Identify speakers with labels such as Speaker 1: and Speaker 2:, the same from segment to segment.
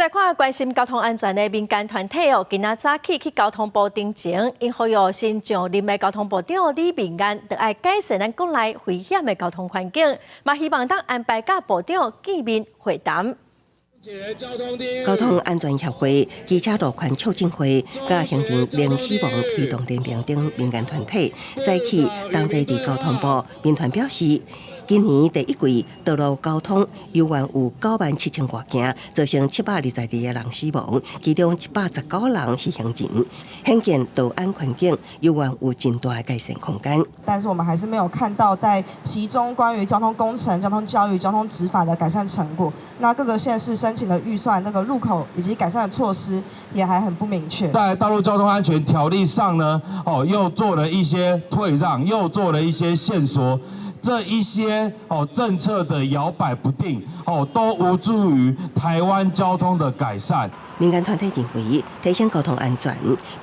Speaker 1: 來看關心交通安全的民間團體哦，今仔早起去交通部登前，𪜶呼籲新上任的交通部長李明彥，著愛改善咱國內危險的交通環境，嘛希望當安排佮部長見面會談。
Speaker 2: 交通安全協會、機車路權促進會、佮行人零死亡推動聯盟等民間團體，早起同齊佇交通部。民團表示，今年第一季道路交通猶原有97,000外件，造成722個人死亡，其中119人是行人，顯見道安環境猶原有真大的改善空間。
Speaker 3: 但是我們還是沒有看到在其中關於交通工程、交通教育、交通執法的改善成果。那各個縣市申請的預算、那個路口以及改善的措施也還很不明確。
Speaker 4: 在道路交通安全條例上呢，哦，又做了一些退讓，又做了一些限縮。這一些哦政策的搖擺不定哦，都無助於台灣交通的改善。
Speaker 2: 民間團體認為，提升交通安全，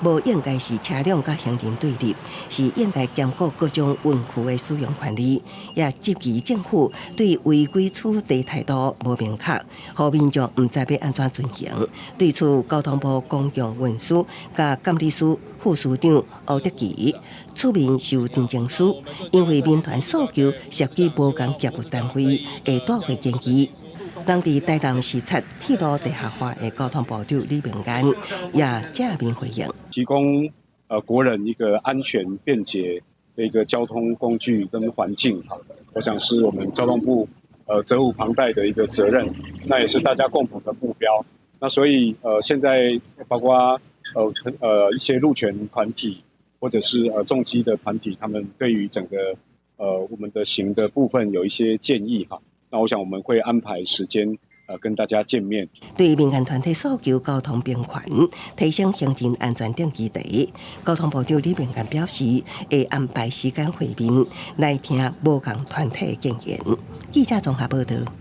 Speaker 2: 無應該是車輛佮行人對立，是應該兼顧各種運具的使用權利。也質疑政府對違規取締態度無明確，予民眾毋知欲按怎遵行。對此，交通部公共運輸佮監理司副司長歐德奇出面受陳情書，因為民團訴求涉及無仝業務單位，會帶回建議。人佇台南視察鐵路地下化的交通部長李明彥也正面回應，
Speaker 5: 提供國人一個安全便捷的一個交通工具跟環境，我想是我們交通部責無旁貸的一個責任，那也是大家共同的目標。那所以現在包括一些路權團體或者是重機的團體，他們對於整個我們的行的部分有一些建議哈。那我想我們會安排時間，跟大家見面。
Speaker 2: 對民間團體訴求交通平權，提升行人安全等議題，交通部長李明彥表示，會安排時間會面來聽無仝團體的建言。記者綜合報道。